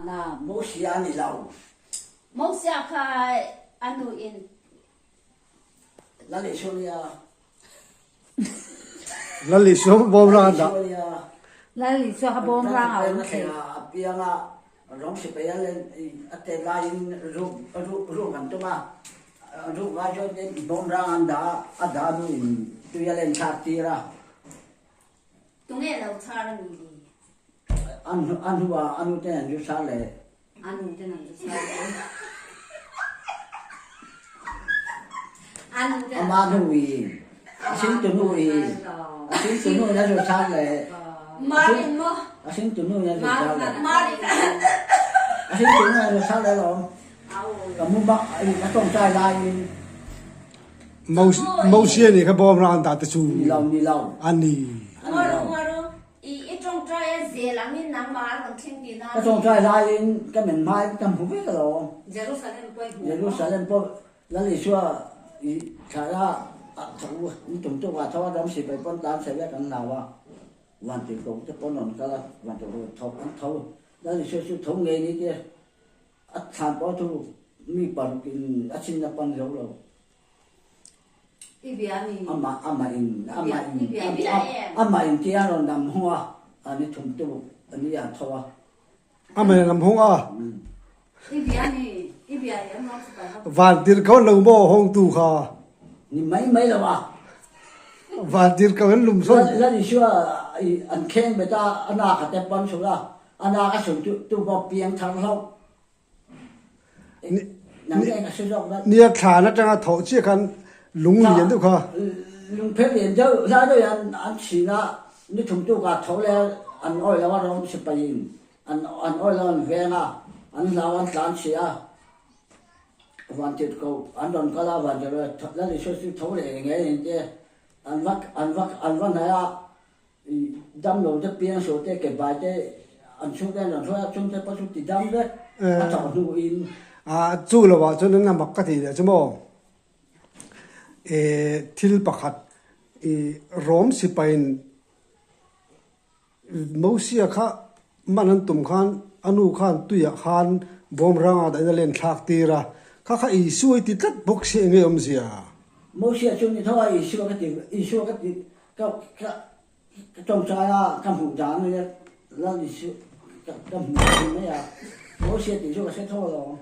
Na Mosia a ni lo. Mosia kha a nu in. Lal Isua nia. Lal Isua bawm rang an dah. Lal Isua kha bawm rang a awm thei. A piang a rawng sipai a len a tet laiin ruk ruk an tum a. Ruk lai chuan bawm rang an dah a, a dah hnu in tui a len thlak tir a. Tunge lo char a ni le? A hnuah a nu ten an zu char leh. A nu ten an zu char leh. A nu ten. Ama nu i a singtu nu i a singtu nu in a zu char leh. Marin maw? A singtu nu in a zu char leh. Marin. A singtu nu in a zu char leh lawm. Ka mu bak ka tawngtai laiin. Mosia nih kha bawm rang an dah te cu Ni lo, ni lo. a ni. Ngaru, ngaru, i i tawngtai a zel angin nangmah an rawn thleng ti na. Ka tawngtai laiin ka men hmai ka hmu vek lo. Jerusalem pawh i hmu. Jerusalem pawh Lal Isua i thla a tho ni tum tuk ah tho a ram sipai pawn tan chhe vek an hlau a. Vantirhkoh te pawn rawn kal a, vantirhkoh tho an tho. Lal Isua chu tho ngei ni te. A thlan pawh chu mi paruk in a chin a pan zo lo. I bia mi. Amah amah in amah in amah in tia rawn dam hung a, a ni thum tu a ni a tho a. Amah in a dam hung a. I bia mi i bia i an rawng sipai ha. Van tir ko lo maw hong tu kha. Ni mai mai lo a. Van tir ko an lum son. Lan Isua an kheng beta ana kha te pan sula. A nak a sung tu tu bawk piang thar hloh. Nang eng a si zawk dah. Nia thlan atanga thawh chiah khan lung lian deuh kha. Lungpher lian deuh hla deuh an an chhin a ni thum tu ka tho le an awi lo a rom sipai in an an awi lo an veng a an hlau an tlan si a van tir ko an rawn kal a van tir lal Isua chu tho leh ngei in te an va an va an va hnaih a Damlo te piang suh te ke bai te an chhung te an rawn hruai a, chung te pawh chu ti dam vek a chauh hnu in. A chu lo ah chuan an mak ka ti leh chu maw e thil pakhat i Rom sipai in Mosia kha man an tum khan a nu khan tuiah khan bawm ranga dahin a len thlak tir a, kha kha Isua i ti tlat bawk si enge awmzia? Mosia chu ni tho a Isua ka ti Isua ka ti Ka ka ka tawngtai a, ka hmuh dan a nia, Lal Isua ka ka hmuh dan mai a, Mosia tih chu ka hre tho alawm,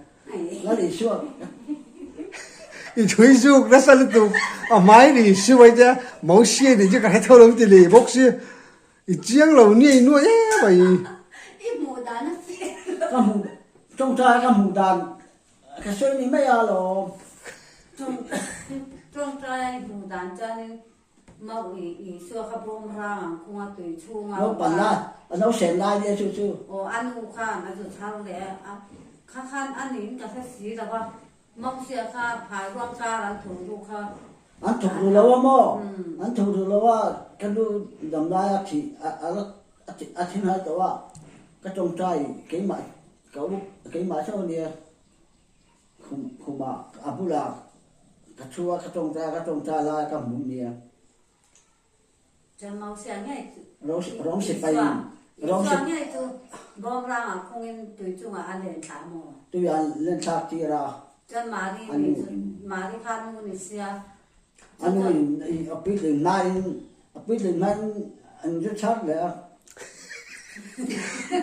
Lal Isua ka. I thui zuk nasa lutuk, a hmai ni Isua i tia, Mosia tih chu ka hre tho lo ti leh bawk si, i chiang lo nia i nuai em mai. I hmuh dan a chiang lo. Ka hmuh tawngtai a ka hmuh dan ka sawi ni mai alawm. Tawngtai a i hmuh dan chuanin Mau i Isua kha bawm rang ang khung a tui chhung a. Naupan lai, a nausen lai nia chu chu. Aw a nu khan a zu chhar leh a, kha khan a niin ka hre si lo va, Mosia kha phai ruang kar an thawk ru kha. An thawk ru lo a maw? An thawk ru lo a, ka nu dam lai a thih a thi hnai tawh a, ka tawngtai keimah ka u keimah chauh a nia. Khumah a bulah ka thu a, ka tawngtai a, ka tawngtai lai ka hmu nia. Rom sipai in Rom sipai chu bawmrang ah khung in tui chungah a len thlah maw? Tui ah len thlak tir a. Cun Mari nih cun Mari kha nu nih sia. A nu in a puitling hma in a puitling hma in an zu char leh a.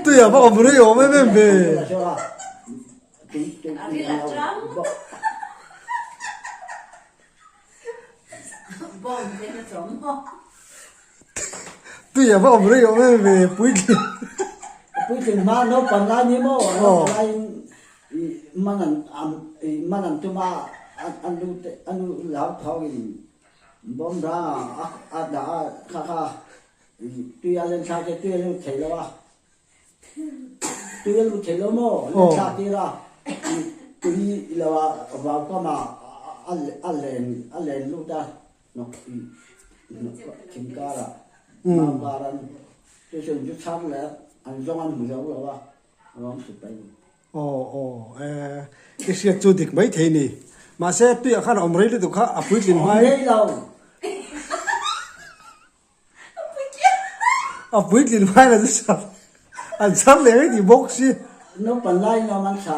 Tui ah va awm rei awm em em ve. Tui a va awm rei awm em ve puitling. Puitling hma naupang lai ni maw naupang lai in man an man an tum a an nu te a nu lau thawng in bawm rang ah a dah a kha kha tui a len thlai te tui a lut thei lo a. Tui a lut thei lo maw? Len thlak tir a, tui lo ah vau kam ah a len a len lut a, thing kar ah, mau kar an chu chu an chhar leh an zawng an hmu zo lo a, ruang sut paih ni. Aw aw e, i hriat chu dik mai thei ni. Mahse tui ah khan a awm rei lutuk kha a puitlin hmai. Awm rei lo. A puitlin hmain an char an char leh mai tih bawk si. Naupan laiin a awm an tha.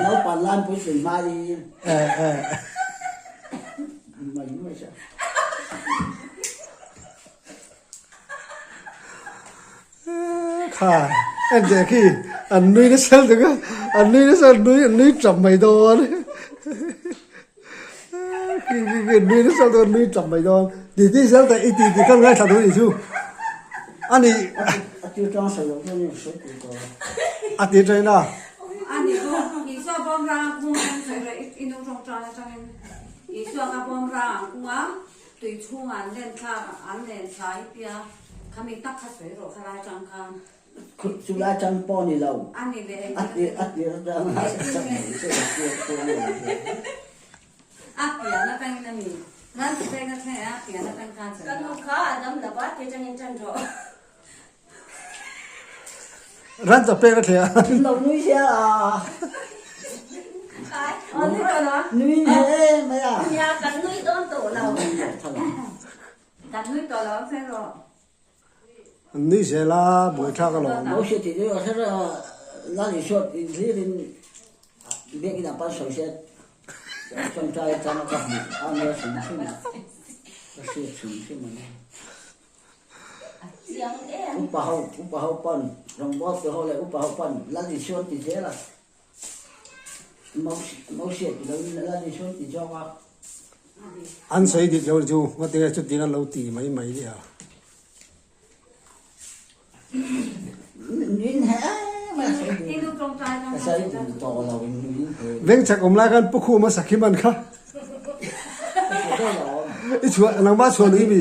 Naupan laiin puitling hmaiin. Mai mai sa. Kha en teh khi an nui nasa lutuk a, an nui nasa nui an nui tap mai dawn. Khi khi khi an nui nasa lutuk a nui tap mai dawn. Ti ti zel teh i ti ti khan ngaithla duh anih chu. Ani. A tir tang sawi loh chuan i sawi pui tawh. A tir tangin a. Ani chu Isua bawm rang a kung atangin sawi rawh i nu tawngtai atangin Isua kha bawm rang ang kung a. Tui chhungah an len thlak an len thla i tia khami tak kha sawi rawh kha lai tang khan. Chu lai tang pawh ni lo. A ni leh A tir a tir atang a A pian atangin a ni. Ran chu pek a thleng a pian atang khan sawi Ka nu kha a dam lo va ti atangin tan rawh. Ran chu pek a thleng a. Lo nui sia a. Nui he mai a. Nia kan nui dawn tawh lo. Kan nui tawh lo ang rawh. An nui zel a, buaithlak a lawm. Moses tih chu a hre reng a, Lal Isua tih hlirin biakinn ah pan sawi se tawngtai atanga ka hmuh a nia hrim hrim a, ka hriat hrim hrim a ni. Upa ho, upa ho pawn, rawngbawltu ho leh upa ho pawn Lal Isua an ti zel a. Moses ti loin Lal Isua an ti zawk a. An sawi dik lo chu ngatinge chutiang an lo ti mai mai nia. Veng chak awm lai khan Pu Khuma sakhi man kha i chhuah nangmah chhuah lui mi.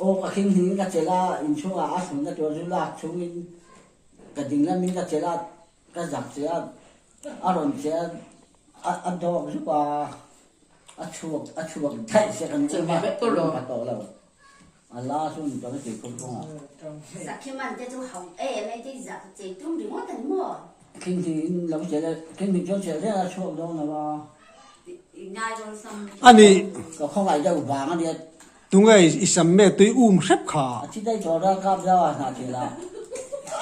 Aw ka khing hning in ka chelh a, inchhung ah a thlunna tur chu lak chung in ka ding lam in ka chelh a, ka zak che a, a rawn che a, a dawk zuk a, a chhuak a chhuak daih se kan um a, kan um pha tawh lo, a la chu ni tawh na tui khur kawng ah. Sakhi man te chu hau em ai te zak chei tum ringawt an maw? Khing hning in lo chelh a, khing hning chuan chelh reng a chhuak dawn lo a. A ni. Ka khawngaih deuh vang a nia. Tunge i sam me tui um hrep kha? A thi daih tawh ralkap zau a hna thil a.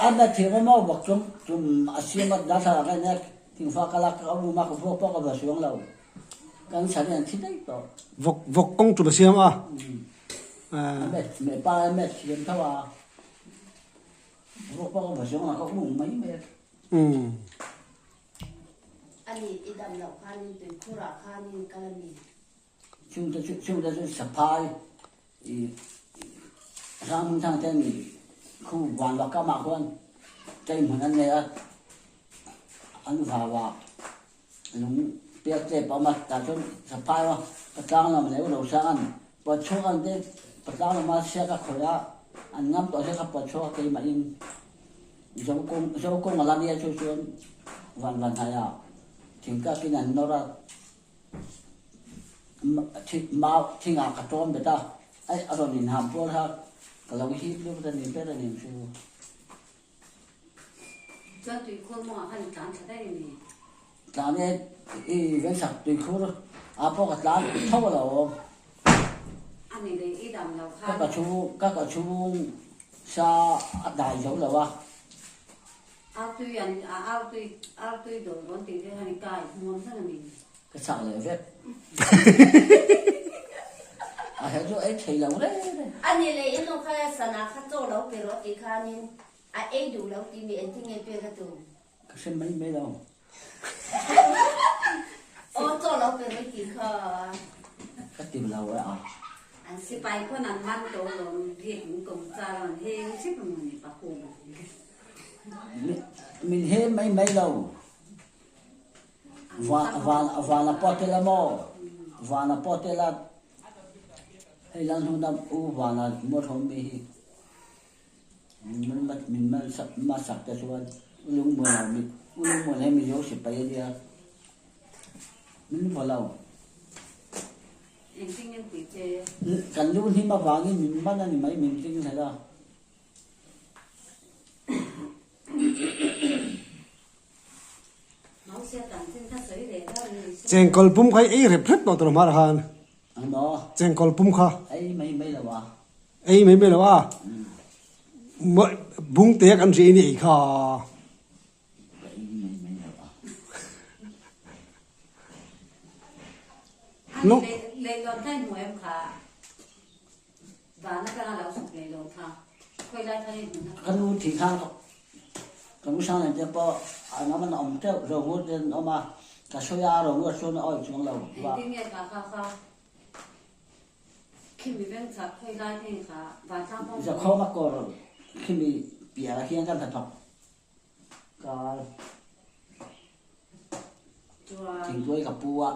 A na thir emaw bawk tum tum a siam a darthlalang ka en a, thingfa ka lak ka um a, ka vuak pawh ka va suang lo. Kan chhan hi an thi daih tawh. Vawk vawk kawng tum a siam a. A met me pa a met siam tho a. Vuak pawh ka va suang lo ka um mai mai a. Ani i dam loh khanin tuikhurah khanin kal a ni. Chungte chu chungte chu saphai i hrang thang ten khu van vak kamah khuan chei hmun an nei a, an vau ah lung piak te pawh a awm a, tah chuan saphai a patlang lam leh u rosang an pawt chhuak an ti, patlang lama siak a khawih a, an ngam tawh se kha pawt chhuak a keimahin Zokawng Zokawng a la nia chu chuan van van hnaihah thingkakin an nawr a. Mau thingah ka tawm bet a, aih a rawn inham pual kha ka lo hip lut a ni ber a ni chu. Chuan tuikhur mawngah khan i tlan tha daih a ni. Tlan e, i vengchhak tuikhur ah pawh ka tlan tho a lo awm. A ni leh i dam lo khan. Ka ka chhung ka ka chhung sa a dai zo lo a. Artui an artui artui dawr rawn tih te khan i kai hmuam hleng a ni. Ka chak leh vek. A he chu ei thei lo reng reng. A ni leh i nu kha sana kha chaw lo pe rawh tih khanin a ei duh lo tih mi engtin nge pek a tum? Ka hre mai mai lo. Aw chaw lo pe rawh tih kha. Ka ti lo e a. An sipai khawn an man tawh lawm biak in kawng char an heng hrep a maw ni pakung. Min hem mai mai lo. Van a pawh tel a maw? Van a pawh tel a, hei lan huna u van a muathawm mi hi min hmasak te chuan u lungmuan lo u lungmuan hi Mizo sipai a nia, min vaw lo. Kan lu hnim avangin min man a ni mai, min ring hlel a. Chengkawl pum kha ei rep rep tawh tur hmar khan. Engmaw? Chengkawl pum kha. Ei mai mai lo a. Ei mai mai lo a. Bung te kan ri ni ei kha. Ka ei mai mai lo a. No. Leilawn kha i hmu em kha? Van atanga lo chhuk leilawn kha khawi lai khan i hmu na? Ka nu thih khan ka nu sang nen te pawh an awm an awm teuh Rongut te an awm a, ka sawi a Rongut chuan a awih chuang lo. Engtin nge kha kha kha khimi veng chak khawi lai te in kha vantlang pawh Zakhawma kawr khimi piah ah hian ka hnathawk ka chuan thingtuai ka pu a.